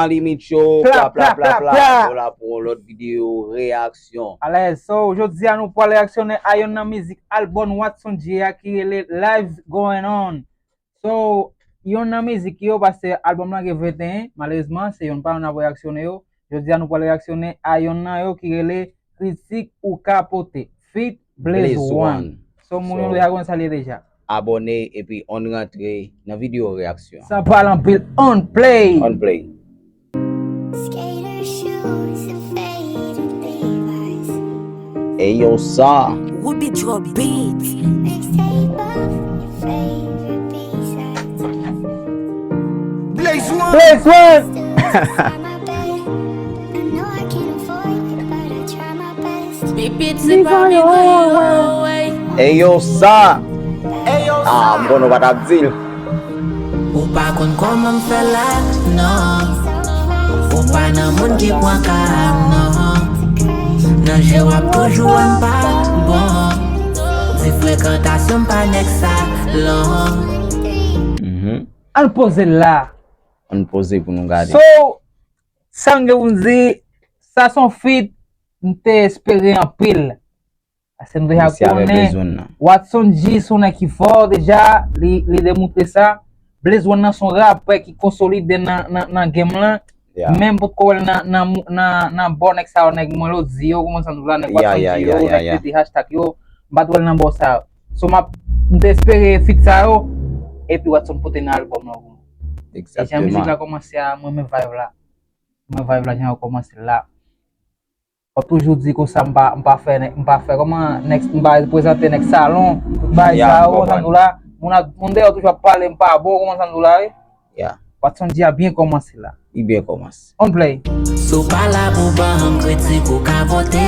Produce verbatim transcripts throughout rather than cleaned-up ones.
San Limit Show, pla, pla, pla, pla. Nou la pou yon lòt videyo reyaksyon. Alèz, so, jodi a nou pral reyaksyonnen a yonn nan mizik albòm Watson G a ki rele Life Going On. So, yonn nan mizik yo, paske albòm lan gen venteyen, malerezman, se yonn pa yonn n ap reyaksyonnen yo. Jodi a nou pral reyaksyonnen a yonn nan yo ki rele Kritik ou Ka Pote, feat Blaze One. So, moun yo deja konn sa l ye deja. Abòne epi ann rantre nan videyo reyaksyon. San pale anpil, ann play! Ann play. Skater shoes and faded Levi's. Eyo sa. Ruby Drop Beats. Mixtape of your favorite B-sides. Blaze One. Blaze One. Still inside my bed. I know I can't avoid it, but I try my best. Eyo sa. Ah, m konnen w pa t ap di l. Ou pa konn kòman m fè la, non. Ou pa nan moun ki pran ka m, non. Nan je w ap toujou wè m pa bon. Di frekantasyon m pa nèg salon. Ann poze l la. Ann poze pou nou gade. So, sa m gen pou m di, sa se yon feat m te espere anpil. Paske nou deja konnen Watson G se yon nèg ki fò deja, li, li demontre sa. Blaze One nan se yon rapè ki konsolide nan, nan, nan game lan. Men m potko wè l nan, nan, nan, nan bò nèg sa yo, nèg Melody yo, kòman sa m di w la, nèg Watson G yo, nèg T T hashtag yo, m pa t wè l nan bò sa yo. So, m ap, m te espere feat sa yo, epi Watson pote nan albòm lan pou nou. E jan mizik la kòmanse a, mwen renmen vibe la. Mwen renmen vibe la, jan yo kòmanse la. W ap toujou di konsa m pa, m pa fè, m pa fè kòman, nèg, m pa reprezante nèg salon, tout bagay sa yo, kòman sa m di w la, moun, moun dèyè w toujou ap pale m pa bon, kòman sa m di w la, wi. Watson G a byen kòmanse la. Li byen kòmanse. On play. Si w pa la pou ban m kritik ou ka pote.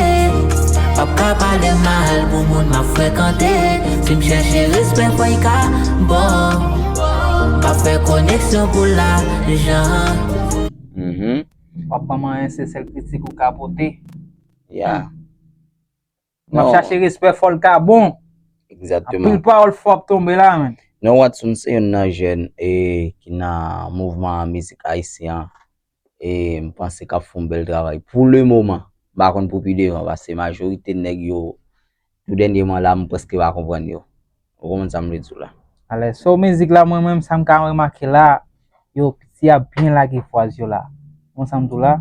P ap ka pale m mal pou moun m ap frekante. Si m chèche respè fò y ka bon. M p ap fè koneksyon pou lajan. W ap ban m anyen, se sèl kritik ou ka pote. M ap chache respè, fò l ka bon. Egzakteman. Anpil pawòl fò ap tonbe la, men. Non, Watson se youn nan jèn e ki nan mouvman mizik ayisyen an. E m panse k ap fè yon bèl travay. Pou le moman, m pa konn pou pi devan, paske majorite nèg yo, tou dènyèman la, m prèske pa konprann yo. Ou konprann sa m vle di w la? Alè, so mizik la, mwen menm, sa m ka remake la, yo, piti a byen lage fraz yo la. Ou konprann sa m di w la?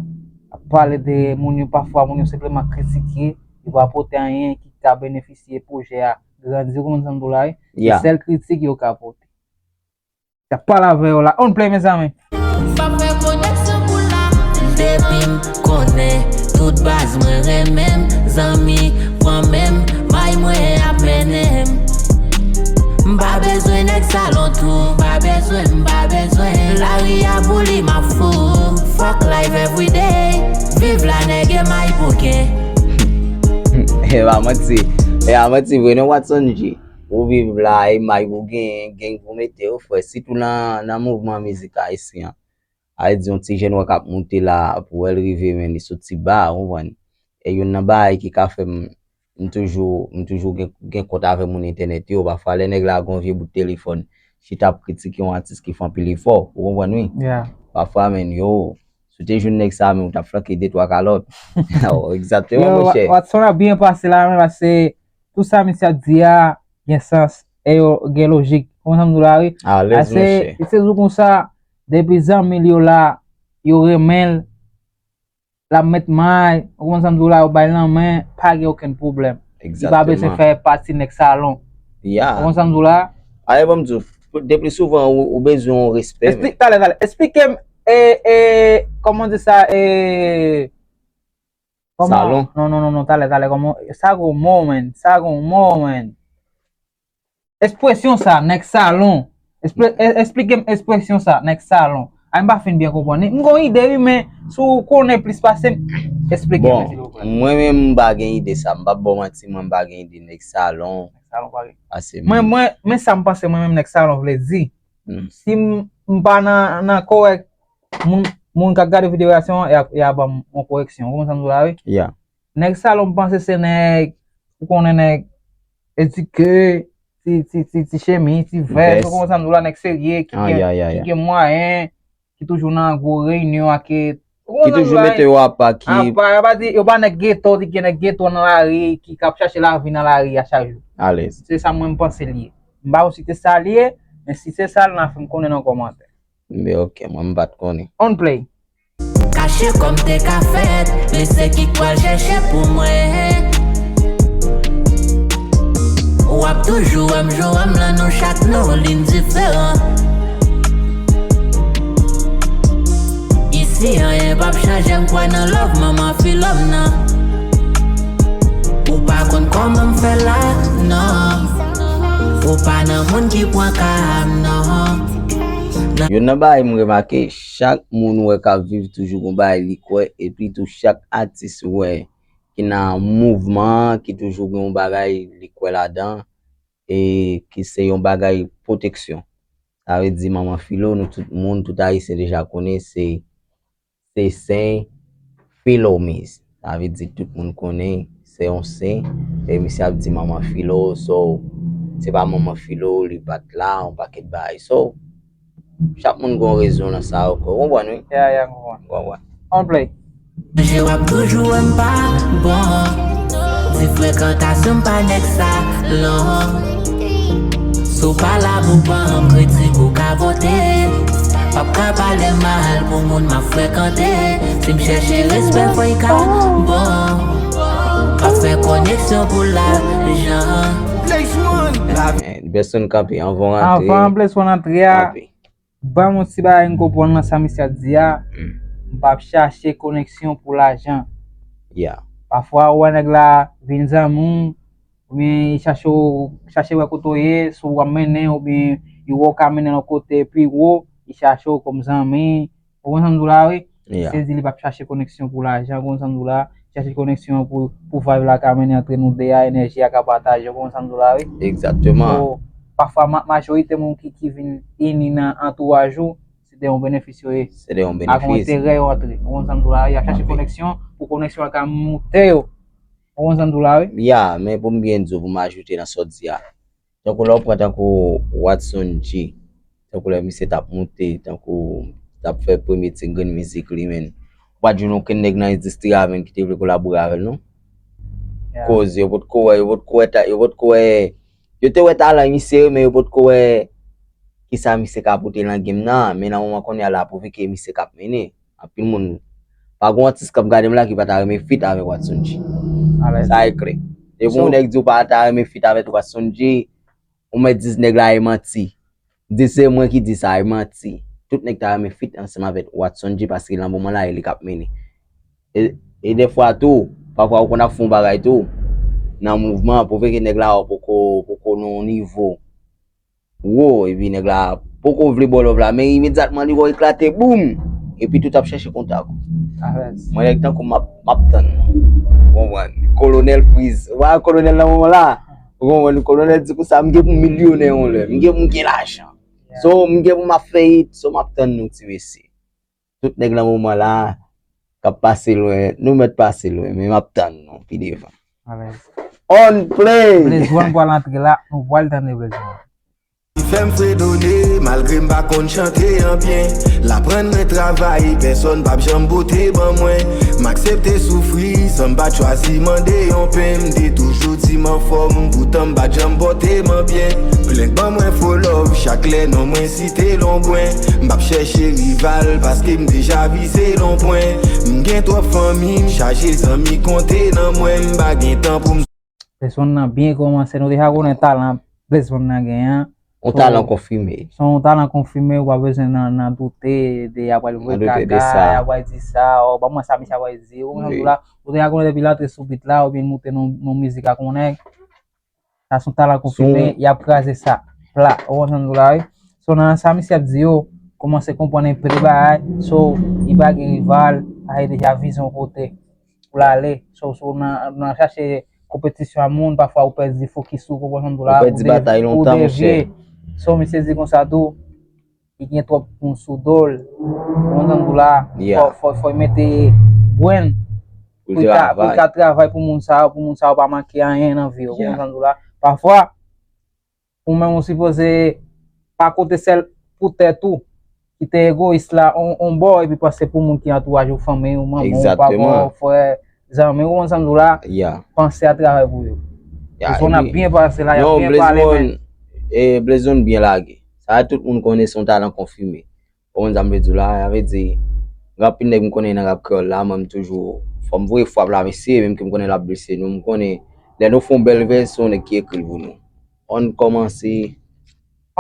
Ap pale de moun yo, pafwa moun yo senpleman kritike, yo pa pote anyen ki ka benefisye pwojè a grandi, ou konprann sa m di w la, wi? Se sèl kritik yo ka pote. Y ap pale avè yo la. On play, mezanmi. M p ap fè koneksyon pou la. Depi m konnen tout baz mwen renmen m. Zanmi pran men m, may mwen ap mennen m. M pa bezwen nèg salon tou, m pa bezwen, m pa bezwen. Lari a pou li m ap fou. Fuck life everyday. Viv la nèg e may bouke. E pa manti. E pa manti vre non, Watson G. Ou viv la, e may ou genyen, gang pou mete yo, frè. Sitou nan, nan mouvman mizik ayisyen an. Sa vle di yon ti jèn wè k ap moute la, pou wè l rive, men li soti ba, ou konprann? E youn nan bagay ki ka fè m, m toujou, m toujou gen, gen kont avè moun entènèt yo. Pafwa, lè nèg la gen yon vye bout telefòn, chita ap kritike yon atis ki fè anpil efò, ou konprann, wi? Pafwa, men, yo, si w te jwenn nèg sa, men ou t ap flanke de twa kalòt. Egzakteman, monchè. Yo, Watson ap byen pase la, men, paske tout sa misye ap di a gen sans, e yo gen lojik. Ou konprann sa m di w la, wi? Alèz, monchè. Se jou konsa, depi zanmi l yo la, yo renmen l, l ap met may, ou konprann sa m di w la, yo bay lanmen, pa gen okenn pwoblèm. Li pa bezwen fè pati nèg salon. Ou konprann sa m di w la? Alè, ban m di w, de pli souvan, ou, ou bezwen yon respè, men. Talè, talè, esplike m, e, e, kòman di sa, e, Kòman? Salon. Non, non, non, non, talè, talè, kòman? Sa gon mo, man. Sa gon mo, man. Ekspresyon sa, nèg salon. Espre-, e-, esplike m ekspresyon sa, nèg salon. Ay, m pa fin byen konprann li. M gon ide, wi, men si w konnen plis pase m, esplike m, silvouplè. Bon, mwen menm, m pa gen ide sa. M p ap ba w manti, mwen, m pa gen ide nèg salon. Nèg salon pa gen. Pase m. Mwen, mwen, men sa m panse, mwen menm, nèg salon vle di. Si m, m pa nan, nan kòrèk, moun, moun k ap gade videyo reyaksyon an, y a, y a ban m yon koreksyon. Ou konprann sa m di w la, wi? Nèg salon, m panse se nèg, ou konnen nèg edike, ti, ti, ti, ti chemiz, ti vès, ou konprann sa m di w la, nèg serye, ki gen, ki gen mwayen, ki toujou nan gwo reyinyon ak, ou konprann sa m di la, ki toujou mete yo apa, ki apa, yo pa di, yo pa nèg geto, di gen nèg geto nan lari, ki, k ap chache lavi nan lari a chak jou. Alèz. Se sa mwen m panse li ye. M pa wè si se sa li ye, men si se sa, l nan fè m konnen nan kòmantè. Men ok, mwen m pa t konnen. On play. Kache kòm te ka fèt, men se ki k pral chèche pou mwen. W ap toujou wè m jou wè m lan nou chak nou lin diferan. Isi anyen p ap chanje m kwè nan love manman filòm nan. Ou pa konn kòman m fè la, non. Ou pa nan moun ki pran ka m, non. Youn nan bagay m remake, chak moun ou wè k ap viv toujou gon bagay li kwè, epi tou chak atis ou wè ki nan mouvman an, ki toujou gen yon bagay li kwè ladan, e ki se yon bagay pwoteksyon. Sa vle di manman filo, nou tout moun, tout ayisyen deja konnen se se sen Filomiz. Sa vle di tout moun konnen se yon sen. E misye ap di manman filo, so se pa manman filo, li pa t la, yon pakèt bagay. So, chak moun gen yon rezon nan sa yo, ou konprann wi? Ya, ya, m konprann. Ou konprann. On play. Manje w ap toujou wè m pa bon. Di frekantasyon m pa nèg salon. Si w pa la pou ban m kritik ou ka vote. P ap ka pale mal pou moun m ap frekante. Si m chèche respè fò y ka bon. P ap fè koneksyon pou lajan. Blaze One kanpe anvan w antre. Anvan Blaze One antre a. Kanpe. Ban m yon ti bagay m konprann nan sa misye ap di a. M p ap chache koneksyon pou lajan. Yeah. Pafwa ou wè nèg la vin zanmi w, oubyen li chache w, chache wè kote w ye, si w ap mennen, oubyen li wè w ka mennen l yon kote pi wo, li chache w kòm zanmi. Ou konprann sa m di w la wi? Yeah. Se di li p ap chache koneksyon pou lajan, ou konprann sa m di w la? Chache koneksyon pou, pou vibe la ka mennen antre nou de a, enèji a ka pataje, ou konprann sa m di w la wi? Egzakteman. So, pafwa ma-, majorite moun ki, ki vin ini nan antouraj ou, se de yon benefis yo ye. Se de yon benefis. Ak yon enterè yo antre. Ou konprann sa m di w la? Y ap chache koneksyon, pou koneksyon an ka moute yo. Ou konprann sa m di w la, wi? Ya, men pou m byen di w, pou m ajoute nan sa w di a. Tankou lè w pran tankou Watson G, tankou lè misye t ap moute, tankou t ap fè premye ti grenn mizik li, men. Ou pa t jwenn okenn nèg nan endistri a, men, ki te vle kolabore avè l, non? Ya. Koz yo potko wè, yo potko wè ta-, yo potko wè, yo te wè talan misye, men yo potko wè kisa misye ka pote nan game nan, men nan moman kounye a la, pwouve ke misye k ap mennen. Anpil moun, pa gon atis k ap gade m la ki pa ta renmen feat avèk Watson G. Alèz. Sa e klè. Depi yon nèg di w pa ta renmen feat avèk Watson G, ou mèt di nèg la e manti. Di se mwen ki di sa, e manti. Tout nèg ta renmen feat ansanm avèk Watson G paske nan moman la e li k ap mennen. E, e dèfwa tou, pafwa ou konn ap fè yon bagay tou, nan mouvman, pwouve ke nèg la poko, poko nan yon nivo wo, epi nèg la poko vle ba w love la, men imedyatman li wè w eklate, boum! Epi tout ap chèche kontak ou. Alèz. Mwen nèg tankou m ap, m ap tann nou. Ou konprann? Kolonèl Freeze. Ou pa wè Kolonèl nan moman la? Ou konprann? Kolonèl di konsa, m gen pou m milyonè yon lè. M gen pou m gen lajan. Yeah. So, m gen pou m ap fè hit. So, m ap tann nou, ti mesye. Tout nèg nan moman la k ap pase lwen, nou mèt pase lwen, men m ap tann nou pi devan. Alèz. On play! Blaze One pral antre la, nou pral tande Blaze One. Fè m fredone, malgre m pa konn chante an byen. L aprann mwen travay, pèsonn p ap janm bote ban mwen. M aksepte soufri, san m pa t chwazi mande yon pen. M te toujou di m anfòm, poutan m pa t janm pòte m an byen. Plenk ban mwen fo love, chak lè non mwen site lonbwen. M p ap chèche rival, paske m deja vize lonpwen. M gen twòp fanmi, m chache zanmi konte nan mwen. M pa gen tan pou m Blaze One nan byen kòmanse, nou deja konnen talan Blaze One nan gen an. Yon talan konfime. Se yon talan konfime, ou pa bezwen nan, nan doute de y ap pral voye kaka, y ap pral di sa, o, ban mwen sa misye ap pral di. Ou konn sa m di w la, ou deja konnen depi l antre sou beat la, oubyen l moute nan, nan mizik ak yon nèg. Sa se yon talan konfime, y ap kraze sa. Pla, ou konn sa m di w la, wi. So, nan sa misye ap di yo, kòmanse konprann enpe de bagay, so, li pa gen rival, sa e deja vize yon kote pou l ale. So, so, nan, nan chache konpetisyon a moun, pafwa ou pèdi fokis ou, konprann sa m di w la, ou pèdi batay lontan, monchè. So, misye di konsa tou, li gen twòp moun sou do l. Ou konprann sa m di w la, fò, fò, fò l mete brenn pou l ka, pou l ka travay pou moun sa yo, pou moun sa yo pa manke anyen nan vi yo. Ou konprann sa m di w la? Pafwa, ou menm ou sipoze pa konte sèl pou tèt ou. kite egoyis la on, on bò, epi panse pou moun ki antouraj ou, fanmi w, manman w, papa w, frè, zanmi w, ou konn sa m di w la, panse atravè pou yo. Ou konn ap byen pase la, y ap byen pale, men. Blaze One byen lage. Sa tout moun konnen se yon talan konfime. Ou konn sa m vle di w la, sa vle di, gen anpil nèg m konnen nan rap kreyòl la, mwen m toujou, fò m voye frap la, mesye, menm ke m konnen l ap blese nou, m konnen, lè nou fè yon bèl vèz, se yon nèg ki ekri l pou nou. Ann kòmanse.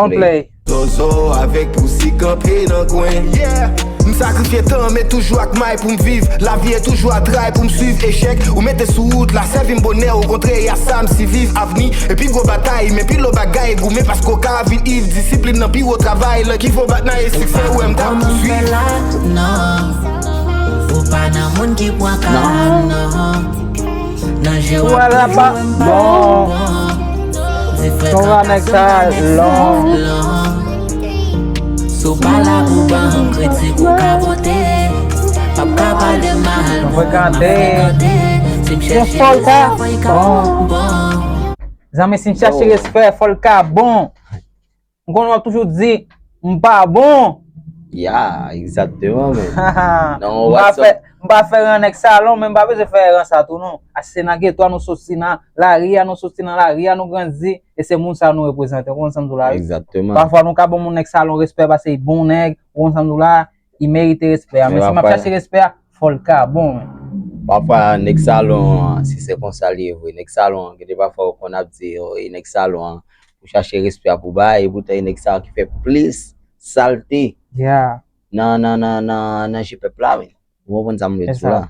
On play. Zozo avèk pousi kanpe nan kwen. M sakrifye tan, men toujou ak may pou m viv. Lavi e toujou atray pou m swiv echèk. Ou mete sou wout la, sèvi m bonè, okontrè, e a sa m siviv. Avni, e pi gwo batay, men pi lo bagay, goumen paske w ka vin iv. Disiplin nan pi wo travay, lè ki vo batnay e siksè, ou wè m t ap pouswiv. Non, ou pa nan moun ki pran ka, non. Nan je w ap toujou wè m pa bon. Di frè, kanpe sou nèg sa long. Si w pa la pou ban m kritik, ou ka vote. M ap ka pale mal, m ap frekante. Si m chèche respè, fò l ka bon. Zanmi, si m chèche respè, fò l ka bon. M konnen w ap toujou di, m pa bon. Ya, egzakteman, men. M pa fè, m pa fè ran nèg sa long, men m pa bezwen fè ran sa tou, non. Achte nan geto a nou soti, nan lari a nou soti, nan lari a nou grandi, e se moun sa nou reprezante, ou konn sa m di w la, wi. Egzakteman. Pafwa nou ka ban moun nèg sa long respè, paske li bon nèg, ou konn sa m di w la, li merite respè a. Men si m ap chache respè a, fò l ka bon, men. Pafwa, nèg salon an, si se konsa li ye vre, nèg salon an, gen de pafwa ou konn ap di, o, e nèg salon an, pou chache respè a pou bay, e poutan e nèg sa ki fè plis salte nan, nan, nan, nan, nan je pèp la, men. Ou konprann sa m vle di w la?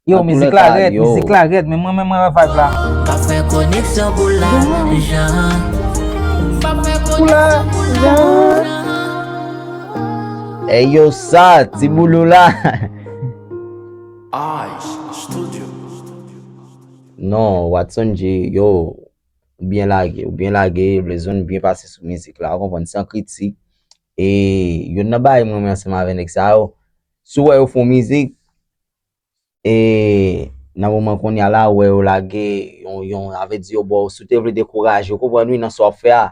Yo, mizik la rèd, mizik la rèd, men mwen menm mwen wè vibe la. Pa fè koneksyon pou lajan. Pa fè koneksyon pou lajan. Ey yo sa, ti boulou la. Ice Studio. Non, Watson J, yo, ou byen lage, ou byen lage, Blaze One byen pase sou mizik la, ou konprann, san kritik. E youn nan bagay mwen renmen ansanm avè nèg sa yo, si w wè yo fè yon mizik, e nan moman kounye a la, ou wè yo lage yon, yon, sa vle di yo ba w, si w te vle dekouraje, ou konprann wi, nan sa w ap fè a,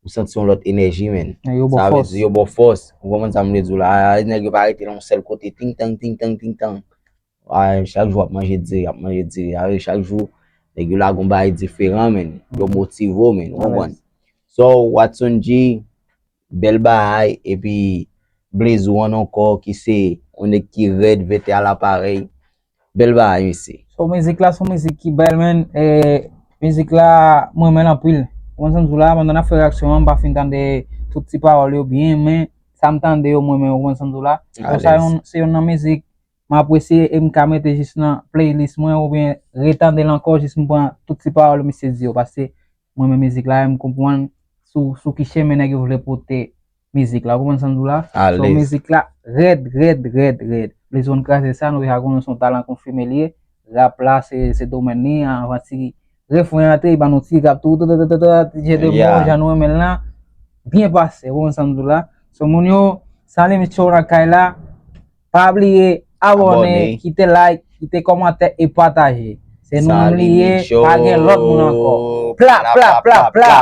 ou santi yon lòt enèji, men. Sa vle di yo ba w fòs. Ou konprann sa m vle di w la? Nèg yo pa rete nan yon sèl kote, ting tang, ting tang, ting tang. Ay, chak jou ap manje diri, ap manje diri. Ay, chak jou, nèg yo lage yon bagay diferan, men. Yo motive w, men. Ou konprann? So, Watson J, bèl bagay, epi Blaze One ankò, ki se yon nèg ki rèd, vètè a laparèy. Bèl bagay, mesye. So, mizik la, se yon mizik ki bèl, men. E, mizik la, mwen renmen l anpil. Ou konn sa m di w la, pandan n ap fè reyaksyon an, m pa fin tande tout ti pawòl yo byen, men sa m tande yo, mwen renmen, ou konn sa m di w la. So, sa yon, se youn nan mizik m apresye e m ka mete jis nan playlist mwen oubyen retande l ankò jis m pran tout ti pawòl misye di yo, paske mwen menm mizik la, m konprann sou, sou ki chemen nèg yo vle pote mizik la. Ou konprann sa m di w la? So, mizik la rèd, rèd, rèd, rèd. Blaze One kraze sa, nou deja konnen se yon talan konfime li ye. Rap la, se, se domèn li, anvan ti refren antre, li ban nou ti rap tou, tou, tou, tou, tou, tou, ti je de mo, jan nou renmen l lan. Byen pase, ou konprann sa m di w la? So, moun yo, San Limit Show nan kay la. Pa bliye abòne, kite like, kite kòmantè e pataje. Se nou menm li ye, pa gen lòt moun ankò. Pla, pla, pla, pla.